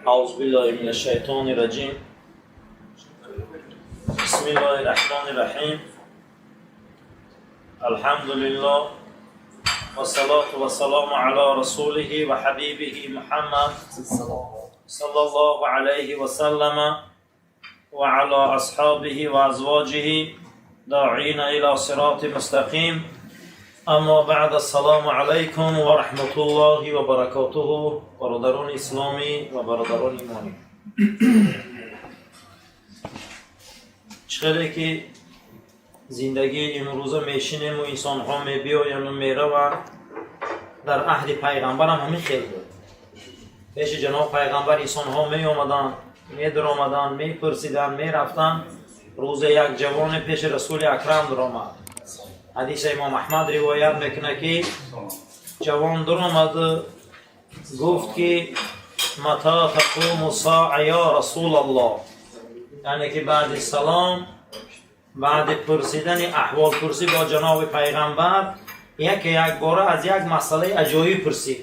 أعوذ بالله من الشيطان الرجيم. بسم الله الرحمن الرحيم. الحمد لله والصلاة والسلام على رسوله وحبيبه محمد صلى الله عليه وسلم وعلى أصحابه وأزواجه داعين إلى صراط مستقيم. أما بعد، السلام عليكم ورحمة الله وبركاته. Бародарони исломӣ ва бародарони имонӣ, чӣ хеле ки зиндагии имрӯза мешинему инсонҳо мебиёяну мераванд, дар аҳди пайғамбарам ҳамин хел буд. Пеши ҷаноб пайғамбар инсонҳо меомаданд, медаромаданд, мепурсиданд, мерафтанд. Рӯзе як ҷавоне пеши Расули Акрам даромад. Ҳадиса Имом Аҳмад ривоят мекунад, ки ҷавон даромад, гуфт ки: متى تقوم الساعة يا رسول الله. Яъне ки баъди салом, баъди пурсидани аҳволпурсӣ бо ҷаноби пайғамбар, яке якбора аз як масъалаи аҷоиб пурсид.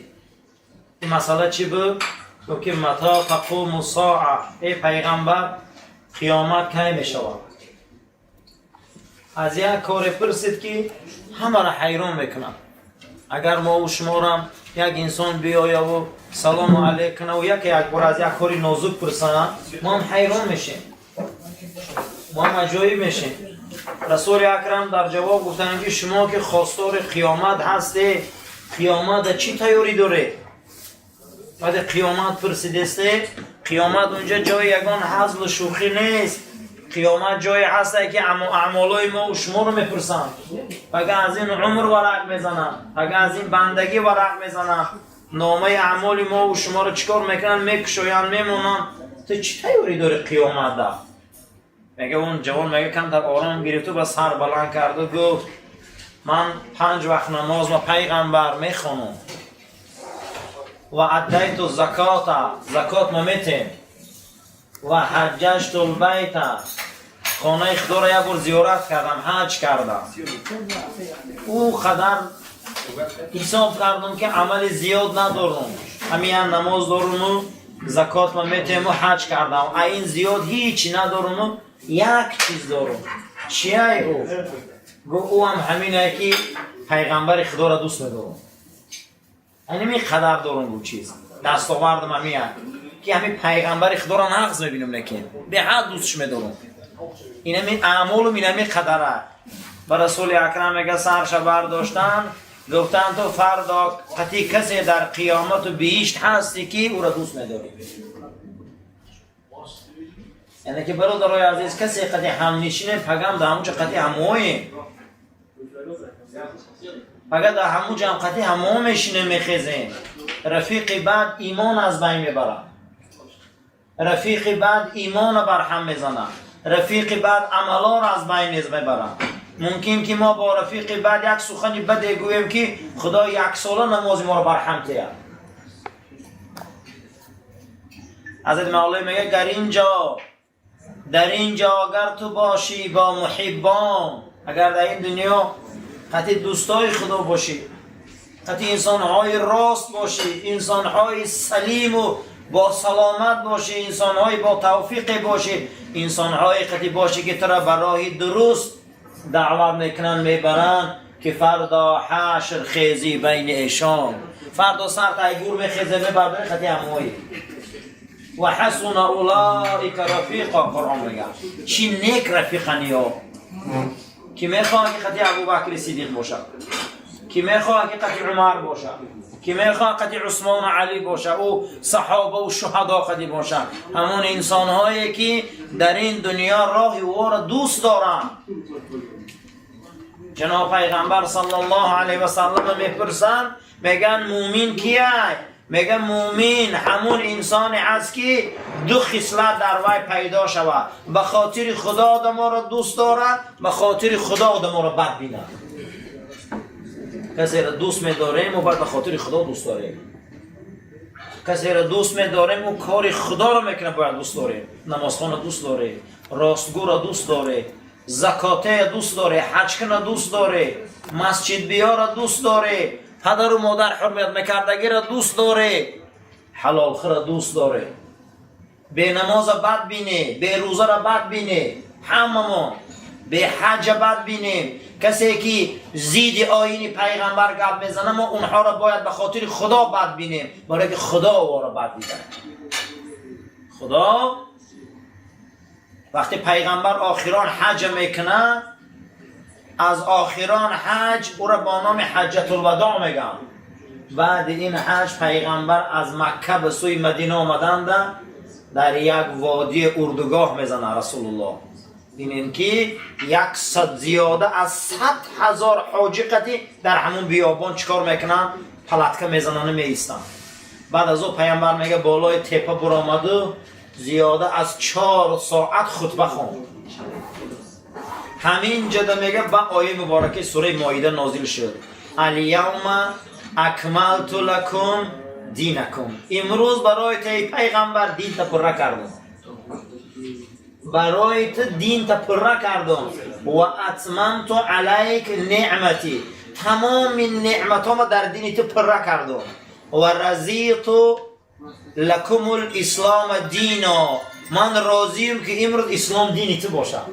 Ин масъала чӣ буд? Гуфт ки: متى تقوم الساعة, эй пайғамбар, қиёмат кай мешавад? Аз як коре пурсид, ки ҳамаро ҳайрон мекунад. Агар мову шуморам як инсон биёяву салому алейк кунаву яке якбора аз як кори нозук пурсанд, мо ҳам ҳайрон мешем, мо ҳам аҷоиб мешем. Расули Акрам дар ҷавоб гуфтанд, ки шумо ки хостори қиёмат ҳастед, қиёмата чӣ тайёрӣ доред? Баъде қиёмат пурсидесте, қиёмат унҷа ҷои ягон ҳазлу шӯхӣ нест. Қиёмат ҷое ҳасте, ки аъмолҳои мо шуморо мепурсанд. Пага аз ин умр варақ мезананд, пага аз ин бандагӣ варақ мезананд, номаи аъмоли мову шуморо чӣ кор мекунанд? Мекушоянд, мемонанд. Ту чӣ тайёрӣ дорӣ қиёматда? Мега он ҷавон, мега, камтар ором гирифту ба сар баланд карду гуфт: ман панҷ вақт намоз ма, пайғамбар, мехонам ва أديت الزكاة, закот ма метем, وحججت البيت, хонаи худоро як бор зиёрат кардам, ҳаҷ кардам. Ӯ қадар ҳисоб кардам, ки амали зиёд надорам, ҳамин намоз доруму закот ма метему ҳаҷ кардам, а ин зиёд ҳеҷ надоруму як чиз дорум. Чияй ӯ? Гуфт: ӯ ҳам ҳамине, ки пайғамбари худоро дӯст медорам. Ҳамин қадар дорум. Гуфт: чиз дастовардам ҳамин, ки ҳамин пайғамбари худоро нағз мебинам, лекин беҳад дӯстш медорам. Инами аъмолум инами қадара. Ба Расули Акрам, мега, сарша бардоштанд, гуфтанд: ту фардо қати касе дар қиёмату биҳишт ҳастӣ, ки ӯро дӯст медорӣ. Яъне ки, бародарои азиз, касе қати ҳамнишинем, пагам дар ҳамунҷа қати ҳамоем, пага дар ҳамун ҷам қати ҳамо мешинем, мехезем. Рафиқи бад имон аз байн мебарад, рафиқи бад имона барҳам мезанад, рафиқи бад амалоро аз байн мебарад. Мумкин ки мо бо рафиқи бад як сухани баде гӯем, ки Худо яксола намози моро барҳам тиҳад. Ҳазрати Мавлои мега: гар инҷо, дар инҷо агар ту бошӣ бо муҳиббон, агар дар ин дунё қати дӯстои Худо бошӣ, қати инсонҳои рост бошӣ, инсонҳои салиму бо саломат бошӣ, инсонҳои бо тавфиқе бошӣ, инсонҳои қати бошӣ, ки тура ба роҳи дуруст даъват мекунанд, мебаранд, ки фардо ҳашр хезӣ байни эшон, фардо сар тай гур мехезе, мебардори қати ҳамои. وحسن أولئك رفيقا. Қуръон мега, чӣ нек рафиқаниё! Ки мехоҳад, ки қати Абубакри Сидиқ бошад? Ки мехоҳад, ки қати Умар бошад? Ки мехоҳад қати Усмону Алӣ бошад, ӯ саҳобаву шуҳадо қати бошад? Ҳамон инсонҳое, ки дар ин дунё роҳи ӯро дӯст доранд. Ҷаноб пайғамбар саллаллоҳу алайҳи васаллам мепурсанд, мегӯянд: мӯмин кияй? Мега: мӯмин ҳамун инсоне аст, ки ду хислат дар вай пайдо шавад: ба хотири Худо одаморо дӯст дорад, ба хотири Худо одаморо бад бинад. Касеро дӯст медорем, мо бояд ба хотири Худо дӯст дорем. Касеро дӯст медорем, ӯ кори Худоро мекунад, бояд дӯст дорем. Намозхона дӯст доре, ростгӯро дӯст доре, закотея дӯст доре, ҳаҷкуна дӯст доре, масҷидбиёро дӯст доре, падару модар ҳурмат мекардагиро дӯст доре, ҳалолхӯра дӯст доре. Бенамоза бад бине, берӯзара бад бине, ҳамамон беҳаҷа бад бинем. Касе ки зидди оини пайғамбар гап мезана, мо онҳоро бояд ба хотири Худо бад бинем, барое ки Худо ӯро бад дида. Худо вақте пайғамбар охирон ҳаҷа мекунад, аз охирон ҳаҷ ӯро бо номи ҳаҷҷатулвадоъ мегӯянд. Баъди ин ҳаҷ пайғамбар аз Макка ба сӯи Мадина омаданда, дар як водии урдугоҳ мезанад Расулуллоҳ. Бинем, ки яксад, зиёда аз 100 000 ҳоҷӣ қатӣ дар ҳамун биёбон чӣ кор мекунанд? Палатка мезанану меистанд. Баъд аз ӯ пайғамбар мега, болои тепа буромаду зиёда аз 4 соат хутба хонд. Ҳамин ҷода, мега, ба ояи мубораки сураи Моида нозил шуд: «Алявма акмалту лакум динакум». Имрӯз барои ту, эй пайғамбар, динта пурра кардам, барои ту динта пурра кардам. «Ва атмамту алайк неъмати», тамоми неъматҳома дар дини ту пурра кардам. «Ва разиту лакумул ислома дино», ман розием, ки имрӯз ислом дини ту бошад.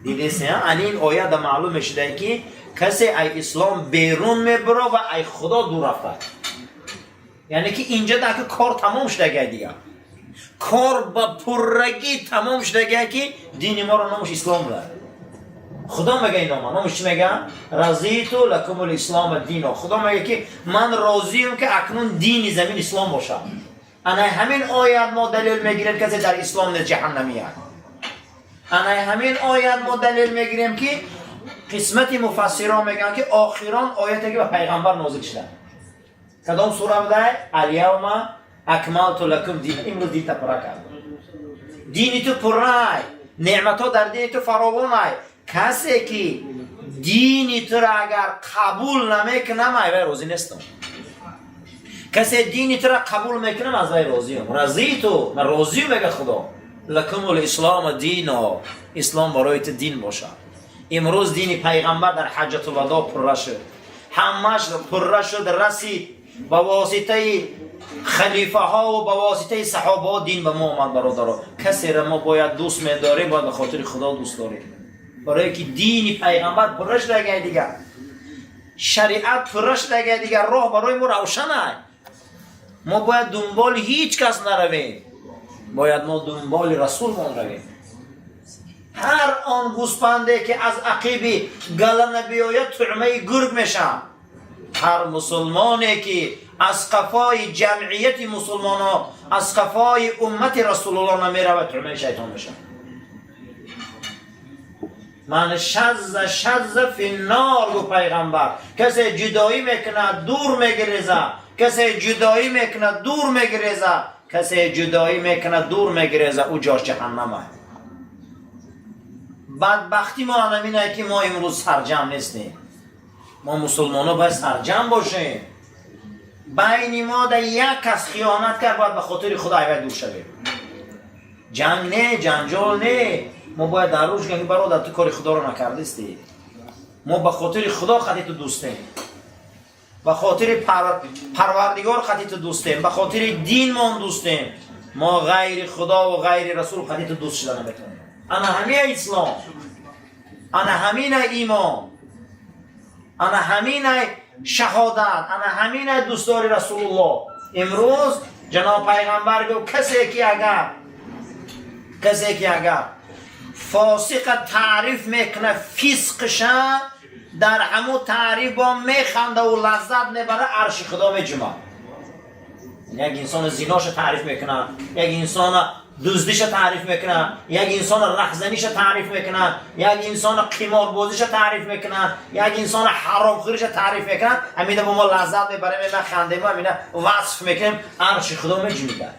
Дидеси, ани ин оята маълум мешуда, ки касе ай ислом берун мебуро ва ай Худо дур рафта. Яъне ки инҷа даки кор тамом шудагай, дигар кор ба пуррагӣ тамом шудагай, ки дини моро номаш ислом буда. Худо мега, ин нома номаш чӣ мега? «Разиту лакумул ислома дино». Худо мега, ки ман розием, ки акнун дини замин ислом бошад. Ана ҳамин оят мо далел мегирем, касе дар ислом нест, ҷаҳаннамия. Ана ҳамин оят мо далел мегирем, ки қисмати муфассирон мегӯянд, ки охирон ояте, ки ба пайғамбар нозил шуда, кадом сура будай? «Алявма акмалту лакум дин», имрӯз динта пурра кардам. Дини ту пуррай, неъматҳо дар дини ту фаровонай. Касе ки дини туро агар қабул намекунам, ай вай розӣ нестам. Касе дини туро қабул мекунам, аз вай розиам. «Разиту», ман розиам, мега Худо, «лакумул ислома дино», ислом барои ту дин бошад. Имрӯз дини пайғамбар дар ҳаҷҷатулвадо пурра шуд, ҳамаш пурра шуд, расид. Ба воситаи халифаҳову ба воситаи саҳобаҳо дин ба мо омад. Бародаро, касеро мо бояд дӯст медорем, бояд ба хотири Худо дӯст дорем, барое ки дини пайғамбар пурра шудагай, дигар шариат пурра шудагай, дигар роҳ барои мо равшанай. Мо бояд дунболи ҳеҷ кас наравем, бояд мо дунболи расулмон равем. Ҳар он гӯспанде, ки аз ақиби гала набиёяд, туъмаи гург мешавад. Ҳар мусулмоне, ки аз қафои ҷамъияти мусулмонҳо, аз қафои уммати Расулуллоҳ намеравад, туъмаи шайтон мешавад. «Ман шазза шазза финнор», гуфт пайғамбар. Касе ҷудоӣ мекунад, дур мегиреза. Касе ҷудоӣ мекунад, дур мегиреза. Касе ҷудоӣ мекунад, дур мегиреза, ӯ ҷош ҷаҳаннам аст. Бадбахтӣ мо ҳамин ки мо имрӯз сарҷамъ нестем. Мо мусулмонҳо бояд сарҷамъ бошем. Байни мо да як кас хиёнат кард, бояд ба хотири Худо ай вай дур шавем. Ҷанг не, ҷанҷол не. Мо бояд дар рӯш гӯем: «Бародар, ту кори Худоро накардисти. Мо ба хотири Худо хати ту дӯстем, ба хотири Парвардигор хати ту дӯстем, ба хотири динмон дӯстем. Мо ғайри Худо ва ғайри Расул хати ту дӯст шуда наметавонем». Ана ҳамина ислом, ана ҳамина имон, ана ҳамина шаҳодат, ана ҳамина дӯстдори Расулуллоҳ. Имрӯз ҷаноб пайғамбар гуфт: касе ки агар фосиқа таъриф мекуна, фисқша дар ҳамун таъриф бо механдаву лаззат мебара, арши Худо меҷумад. Як инсони зиноша таъриф мекунад, як инсона дуздиша таъриф мекунад, як инсона раҳзаниша таъриф мекунад, як инсона қиморбозиша таъриф мекунад, як инсона ҳаромхӯриша таъриф мекунад, ҳамина бо мо лаззат мебарем, механдем, ҳамина васф мекунем, арши Худо меҷумидад.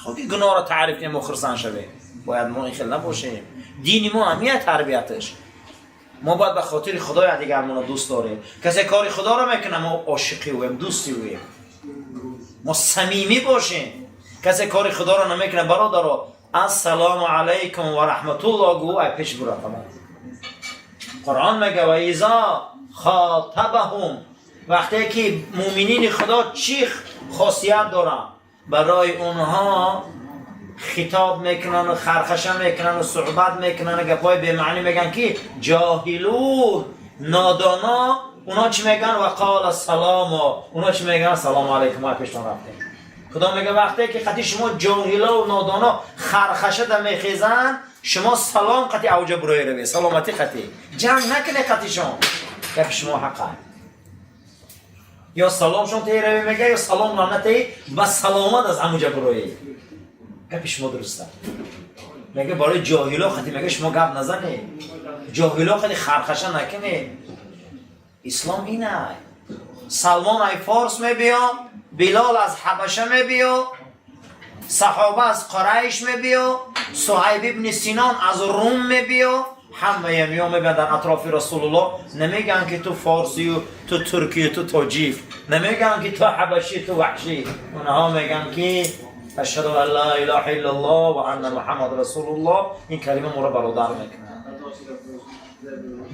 Хоб, ки гуноҳро таъриф кунем, мо хурсанд шавем. Бояд мо ин хел набошем. Дини мо ҳамия тарбияташ. Мо бояд ба хотири Худо якдигармонро дӯст дорем. Касе кори Худоро мекунад, мо ошиқи ӯем, дӯсти ӯем, мо самимӣ бошем. Касе кори Худоро намекунад, бародаро, ассалому алайкум ва раҳматуллоҳ гӯ, ай пеш бура, тамом. Қуръон мега: «Ва изо хотабаҳум». Вақте ки муъминини Худо чӣ хосият доранд, барои онҳо Хитоб мекунанд, хархаша мекунанд, суҳбат мекунанд, гапҳои бемаънӣ мегӯянд, ки ҷоҳилун, нодоно, اونا چی میگن؟ و قال السلام. اونا چی میگن؟ سلام علیکم. ما پیشتون رفتیم. خدا میگه وقتی که قطی شما جاهلا و نادانا خرخشه در میخیزن، شما سلام قطی اوجه بروی روی سلامتی قطی جنگ نکنه قطیشون. گپ شما حقه. یا سلامشون تی روی میگه یا سلام نتی با سلامت از اموجه بروی. گپ شما درسته. میگه برای جاهلا قطی میگه شما گپ نزنه، جاهلا قطی خرخشه نکنه. اسلام اینه. سلمان ای فارس میبیا، بلال از حبشه میبیا، صحابه از قریش میبیا، صهیب ابن سینان از روم میبیا. همه میان میبیان در اطراف رسول الله. نمیگن که تو فارسی و تو ترکی و تو تاجیک، نمیگن که تو حبشی، تو وحشی. اونها میگن که اشهد ان لا اله الا الله و ان محمد رسول الله. این کلمه ما رو برادر میکنه.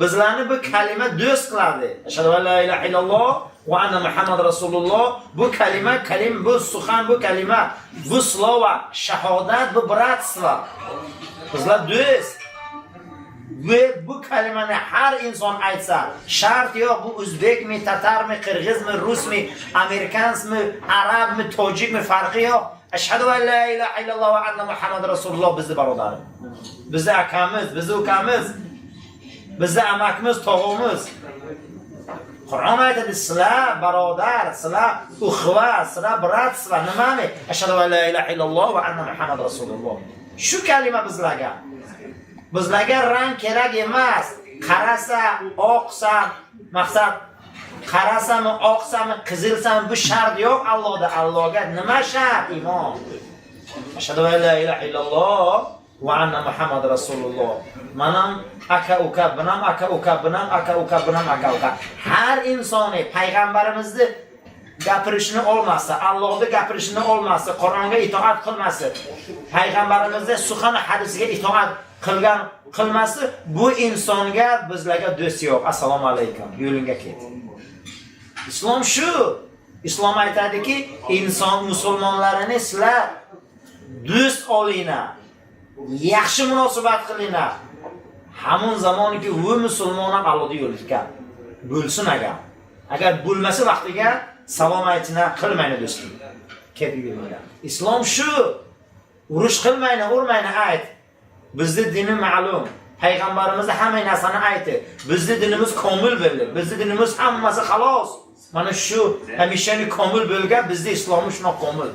Bizlarni bu kalima do'st qiladi. Ashhadu an la ilaha illalloh va anna Muhammad rasululloh. Bu kalima, kalim, bu suxan, bu kalima, bu слова, shahodat, bu братство. Bizlar do'st. Bu kalimani har inson aytsa, shart yo'q, bu o'zbekmi, tatarmi, qirg'izmi, rusmi, amerikansmi, arabmi, tojikmi, farqi yo'q. Ashhadu an la ilaha illalloh va anna Muhammad rasululloh bizni birodarimiz. Bizni akamiz, bizni ukamiz. Bizni amakimiz, tog'imiz. Qur'on aytadi, sizlar birodar, sizlar uxva, sizlar братство, nimani? Ashhadu an la ilaha illalloh va anna Muhammad rasululloh. Shu kalima bizlarga. Bizlarga rang kerak emas. Qarasa, oqsa, maqsad qarasami, oqsami, qizilsami, bu shart yo'q Allohda. Allohga nima shart? Iymon. Ashhadu an la ilaha illalloh va anna Muhammad rasululloh. Manam aka uka, bunam aka uka, bunam aka uka, bunam aka uka. Har insoni payg'ambarimizni gapirishini olmasa, Allohni gapirishini olmasa, Qur'onga itoat qilmasa, payg'ambarimizni suxan hadisiga itoat qilgan qilmasi, bu insonga bizlarga do'st yo'q. Assalomu alaykum. Yo'lingga ket. Islom shu. Islom aytadiki, inson musulmonlarini sizlar do'st olinglar. Yaxshi munosabat qilinglar. Hamon zamoniki u musulmon ham Allohning yo'liga bo'lsin agar. Agar bo'lmasa vaqtiga salom aytina qilmaydi do'stlik. Ketib yuringlar. Islom shu. Urush qilmaydi, urmaydi ayt. Bizni dini ma'lum. Payg'ambarimiz hamma narsani aytdi. Bizni dinimiz komil bo'ldi. Bizni dinimiz hammasi xalos. Mana shu hamishani komil bo'lgan, bizni islomimiz shunaqa komil.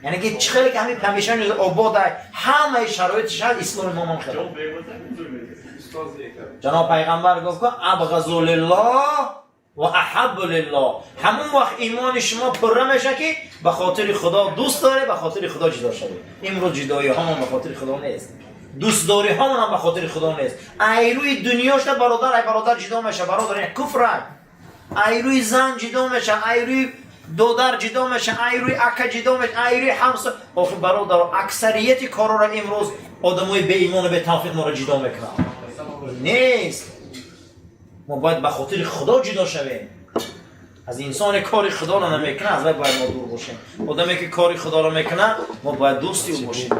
Ya'ni ki chiqaylik hamma hamishani oboday, hamma sharoit shart islom imom qiladi. Janob payg'ambar gapku abg'azu lilloh va ahabbu lilloh. Hamon vaqt iymoni шумо пурра меша ки ба хотири Худо дӯст дорӣ, ба хотири Худо ҷудо шавӣ. Имрӯз ҷудоиҳомон ба хотири Худо нест. Дӯстдориҳомон ҳам ба хотири Худо нест. Ай рӯи дунё шуда бародар ай бародар ҷудо меша, бародар ин куфр. Ай рӯи зан ҷудо меша, ай рӯи додар ҷудо меша, ай рӯи ака ҷудо меша, ай рӯи ҳамсо. Охи бародар, аксарияти корро имрӯз одамои беимону бетавфиқ моро ҷудо мекунанд. Нест. Мо бояд ба хотири Худо ҷудо шавем. Аз инсоне кори Худоро намекунад, аз вай бояд мо дур бошем. Одаме ки кори Худоро мекунад, мо бояд дӯсти ӯ бошем.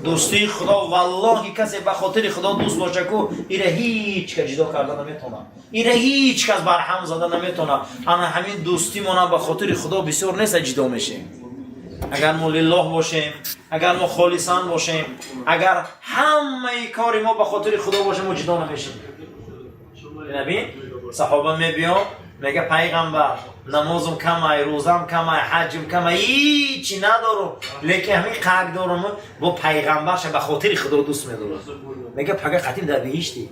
Дӯстии Худо, валлоҳи, касе ба хотири Худо дӯст боша ку, ира ҳеҷ кас ҷудо карда наметавонад. Ира ҳеҷ кас барҳам зада наметавонад. Ана ҳамин дӯстимона ба хотири Худо бисёр нест, ҷудо мешем. Агар мо лиллоҳ бошем, агар мо холисан бошем, агар ҳамаи кори мо ба хотири Худо бошем, мо ҷудо намешем. Бинабин, саҳоба мебиёд, мега: «Пайғамбар, намозум камай, рӯзам камай, ҳаҷм камай, ҳичи надорум, лекин ҳамин қак дорум, бо пайғамбарша ба хотири Худо дӯст медорам». Мега: «Пага қатим дар биҳишти.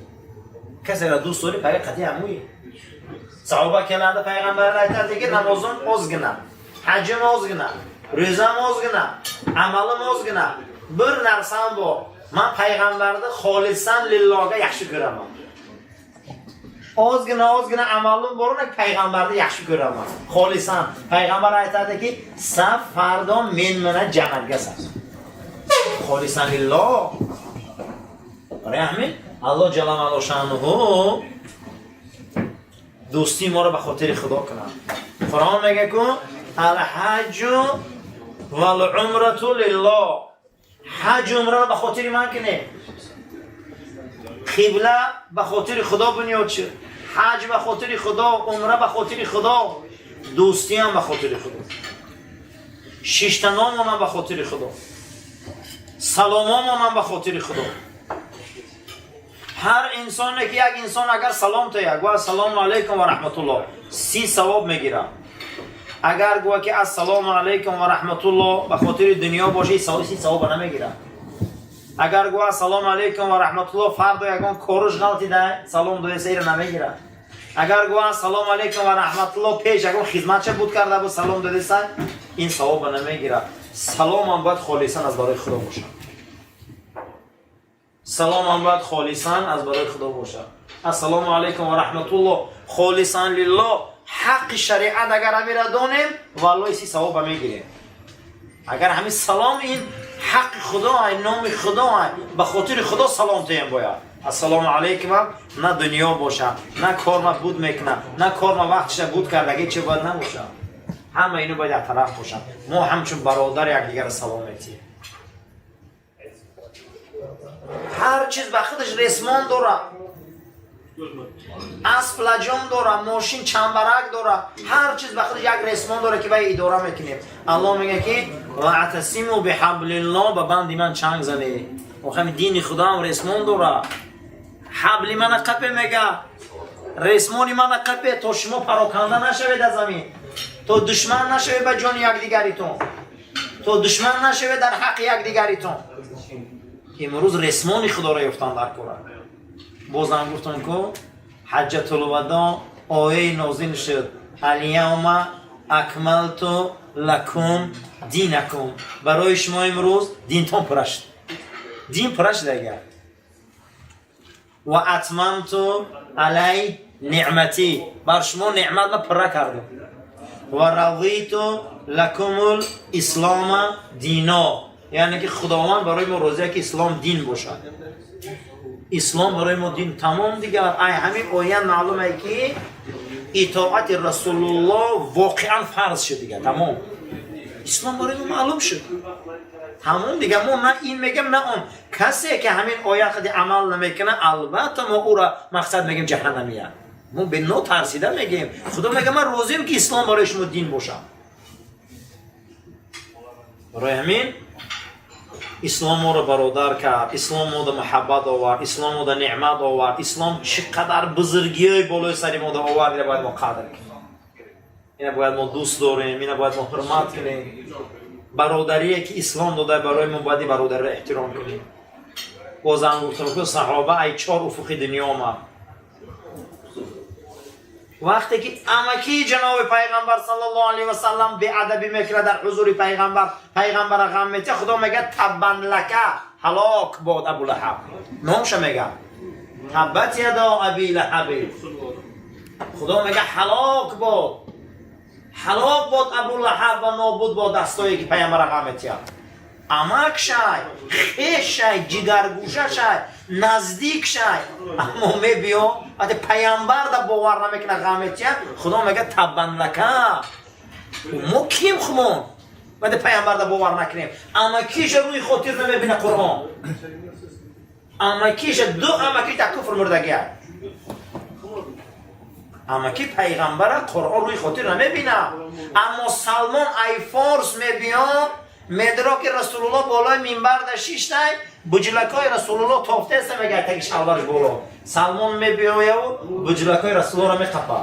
Касеро дӯст дорӣ, пага қати ҳамуи». Саҳоба келанда пайғамбар айтadi ки намозум озгина, ҳаҷим озгина, рӯзам озгина, amalim ozgina, bir narsam bor, man payg'ambarni xolisan lillohga yaxshi ko'raman. Ozgina ozgina amalim bor, payg'ambarni yaxshi ko'raman xolisan». Payg'ambar aytadiki: «San fardo men bilan jannatgasan xolisan lilloh». Rahmi Аллоҳ ҷалла шаънуҳу дӯстии моро ба хотири Худо кунад. Қуръон мега ку: «Алҳаҷу Вал-умрату лиллоҳ. Ҳаҷ умраро ба хотири ман кунед. Қибла ба хотири Худо бунёд шуд. Ҳаҷ ба хотири Худо, умра ба хотири Худо, дӯстиам ба хотири Худо. Шиштаномонам ба хотири Худо. Саломомонам ба хотири Худо. Ҳар инсоне ки як инсон агар салом тояд, гӯяд ассалому алайкум ва раҳматуллоҳ, 30 савоб мегирад. Агар гӯяд ки ассалому алайкум ва раҳматуллоҳ ба хотири дунё бошад, 30 савоба намегирад. Агар гӯяд ассалому алайкум ва раҳматуллоҳ, фардо ягон коруш ғалтида, салом доеса, ира намегирад. Агар гӯяд ассалому алайкум ва раҳматуллоҳ, пеш ягон хизматча буд карда буд, салом додеса, ин савоба намегирад. Саломам бояд холисан аз барои Худо бошад. Саломам бояд холисан аз барои Худо бошад. Ассалому алайкум ва раҳматуллоҳ холисан лиллоҳ. Ҳаққи шариат агар ҳамира донем, валлоҳи 30 савоба мегирем. Агар ҳамин салом ин ҳаққи Худо, номи Худо, ба хотири Худо салом тоем бояд. Ассалому алайкум на дунё боша, на корма буд мекуна, на корма вақтиша буд кардаги че бояд набоша. Ҳама ино бояд як тараф бошанд. Мо ҳамчун бародар якдигарро салом метиҳем. Ҳар чиз ба худаш ресмон дорад. Асп лаҷом дорад, мошин чамбарак дорад. Ҳар чиз ба худаш як ресмон дорад ки вай идора мекунем. Аллоҳ мегӯяд ки ваътасиму биҳаблиллоҳ, ба банди ман чанг занед. Охами дини Худоам ресмон дорад. Ҳабли мана қапе мега. Ресмони мана қапе то шумо пароканда нашавед аз замин. То душман нашавед ба ҷони якдигаритон. То душман нашавед дар ҳаққи якдигаритон. Имрӯз ресмони Худоро ёфтан дар кора. Бозам гуфтам ку ҳаҷҷатулвадо ояи нозил шуд. Алявма акмалту лакум динакум. Барои шумо имрӯз динтон пурра шуд. Дин пурра шуд агар. Ва атмамту алай неъматӣ. Бар шумо неъмат ма пурра кардам. Ва радиту лакумул ислома дино. Яъне ки Худованд барои мо розия ки ислом дин бошад. Ислом барои мо дин тамом дигар. Ай ҳамин оя маълум е ки итоати Расулуллоҳ воқеан фарз шуд дигар, тамом. Ислом барои мо маълум шуд. Тамом дигар мо на ин мегем, на он. Касе ки ҳамин оя қади амал намекунад, албатта мо ӯра мақсад мегем ҷаҳаннамия. Мо бе нотарсида мегем. Худо мега ман розием ки ислом барои шумо дин бошад. Барои ҳамин ислом моро бародар кард, ислом мода муҳаббат овард, ислом мода неъмат овард, ислом чӣ қадар бузургиҳои болои сари мода овард, ина бояд мо қадр кунем. Ина бояд мо дӯст дорем, ина бояд мо ҳурмат кунем. Бародарие ки ислом дода барои мо, бояд ин бародариро эҳтиром кунем. Бозам гуфтам ки саҳоба ай чор уфуқи дунё омад. Вақте ки амакии ҷаноби пайғамбар саллаллоҳу алайҳи васаллам беадабӣ мекунад дар ҳузури пайғамбар, пайғамбара ғам метиҳад, Худо мегӯяд таббан лака, ҳалок бод Абулаҳаб. Номша мегӯяд. Таббат ядо аби лаҳаби. Худо мегӯяд ҳалок бод. Ҳалок бод Абулаҳаб ва нобуд бод дастое ки пайғамбара ғам метиҳад. Амак шай, хеш шай, ҷигаргӯша шай, наздик шай, аммо мебиё вақте пайғамбар да бовар намекунад, ғам метиҳад, Худо мегӯяд таббан лака. Мо ким хумон вақте пайғамбар да бовар накунем? Амакиша рӯи хотир намебина Қуръон. Амакиша, ду амакиш дар куфр мурдагия. Амаки пайғамбара Қуръон рӯи хотир намебина. Аммо Салмон ай форс мебиёд, медро ки Расулуллоҳ болои минбар да шиштай, буҷлакҳои Расулуллоҳ тофтеста мегӯяд таги шалвараш боло. Салмон мебиёяву буҷлакҳои Расулуллоҳро меқапа.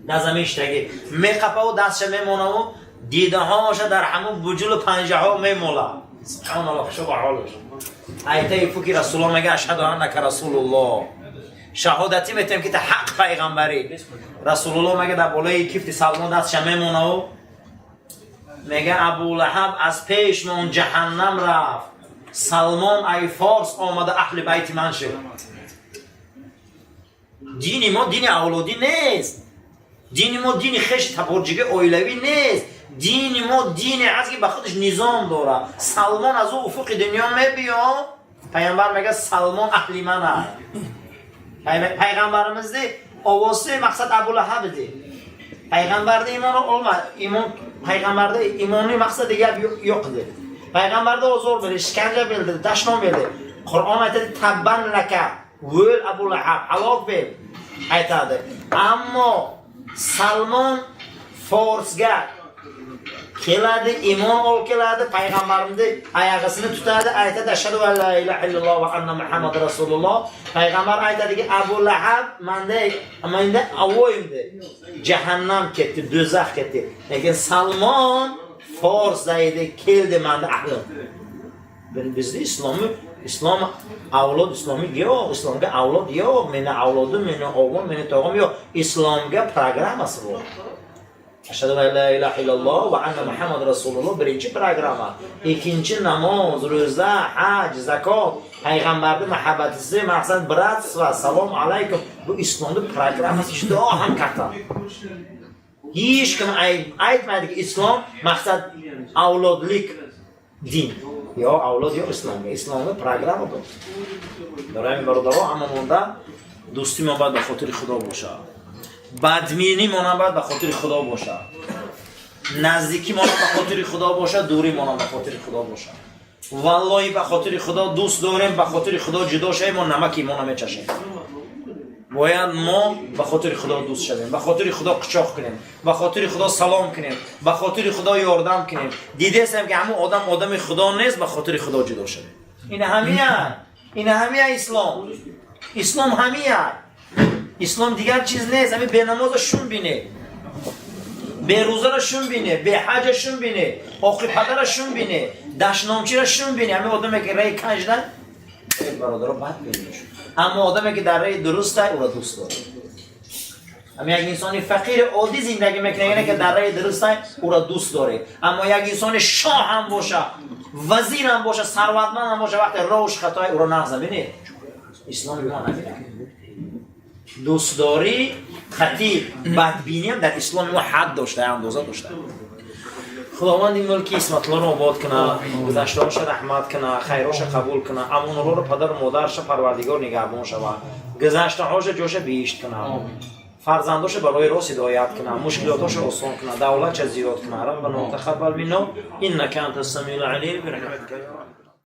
Дар замин иштагӣ меқапаву дастша мемонаву дидаҳоша дар ҳамун буҷулу панҷаҳо мемола. Субҳаналлоҳ, хушо ба ҳолаш. Айтаи фуки Расулуллоҳ мега ашҳаду аннака расулуллоҳ. Шаҳодатӣ метиҳем ки та ҳақ пайғамбарӣ. Расулуллоҳ мега дар болои кифти Салмон дастша мемонаву мега Абулаҳаб аз пешмон ҷаҳаннам рафт. Салмон ай форс омада аҳли байти ман шуд. Дини мо дини авлодӣ нест. Дини мо дини хеши таборҷиги оилавӣ нест. Дини мо дине аст ки ба худаш низом дорад. Салмон аз ӯ уфуқи дунё мебиёд, пайғамбар мега Салмон аҳли ман аст. Пайғамбаримизни овози мақсад Абулаҳаб edi. Пайғамбарni имони olma, имон Payg'ambarda iymonli maqsadi gap yo'q edi. Payg'ambarda ozor berdi, ishkanja berdi, dashnom berdi. Qur'on aytadi: "Tabban laka", o'l Abu Lahab, halok ber aytadi. Ammo Salmon Forsga keladi, iymon olib keladi, payg'ambarimni oyog'isini tutadi, aytadi: "Ashhadu an la ilaha illalloh va anna Muhammad rasululloh." Payg'ambar aytadiki: "Abu Lahab menda avoyimdi. Jahannam ketdi, do'zax ketdi. Lekin Salmon Forsda edi, keldi menda ahlim." Bizda islom avlod islomiy yo'q, islomga avlod yo'q, meni avlodim, meni o'g'lim, meni tog'am yo'q. Islomga programmasi bor. Ashhadu an la ilaha illalloh va anna Muhammad rasululloh birinchi programma. Ikkinchi namoz, ro'za, haj, zakot, payg'ambarning muhabbatisi, maqsad братство, salom alaykum. Bu islomning programmasi juda ham katta. Hech kim aytmaydiki islom maqsad avlodlik din. Yo'q, avlod yo'q islomga. Islomga programma bor. Барои бародаро, ҳамамонда дӯстӣ мо бояд ба хотири Худо бошад. Бадминӣ мо бояд ба хотири Худо бошад. Наздикӣ мо ба хотири Худо бошад, дурӣ мо ба хотири Худо бошад. Валлоҳи, ба хотири Худо дӯст дорем, ба хотири Худо ҷудо шавем, мо намаки имона мечашем. Бояд мо ба хотири Худо дӯст шавем, ба хотири Худо қучоқ кунем, ба хотири Худо салом кунем, ба хотири Худо ёрдам кунем. Дидесем ки ҳамун одам одами Худо нест, ба хотири Худо ҷудо шавем. Ин ҳамия, ин ҳамия ислом. Ислом ҳамия. Ислом дигар чиз нест. Ҳамин бенамоза шум бине, берӯзара шум бине, беҳаҷа шум бине, оқи падара шум бине, дашномчира шум бине. Ҳамин одаме ки раи кажда, бародаро, бад бинеш. Аммо одаме ки дар раи дуруста, ӯро дӯст дорад. Ҳамин як инсони фақири оддӣ зиндагӣ мекунад, яъне ки дар раи дуруста, ӯро дӯст доред. Аммо як инсони шоҳ ҳам боша, вазир ҳам боша, сарватманд ҳам боша, вақте роҳуш хатои, ӯро нағз набинед. Исломи мо наминад. Дӯстдорӣ хати бадбиниам дар исломи мо ҳад дошта, андоза дошта. Худованди мулки исматлоро обод куна, гузаштаҳоша раҳмат куна, хайроша қабул куна, амонолоро, падару модарша Парвардигор нигаҳбон шава, гузаштаҳоша ҷоша биҳишт куна, фарзандоша барои рост ҳидоят куна, мушкилотоша осон куна, давлатша зиёд куна. Раббано тақаббал минно иннака анта самиул алим бирахматика.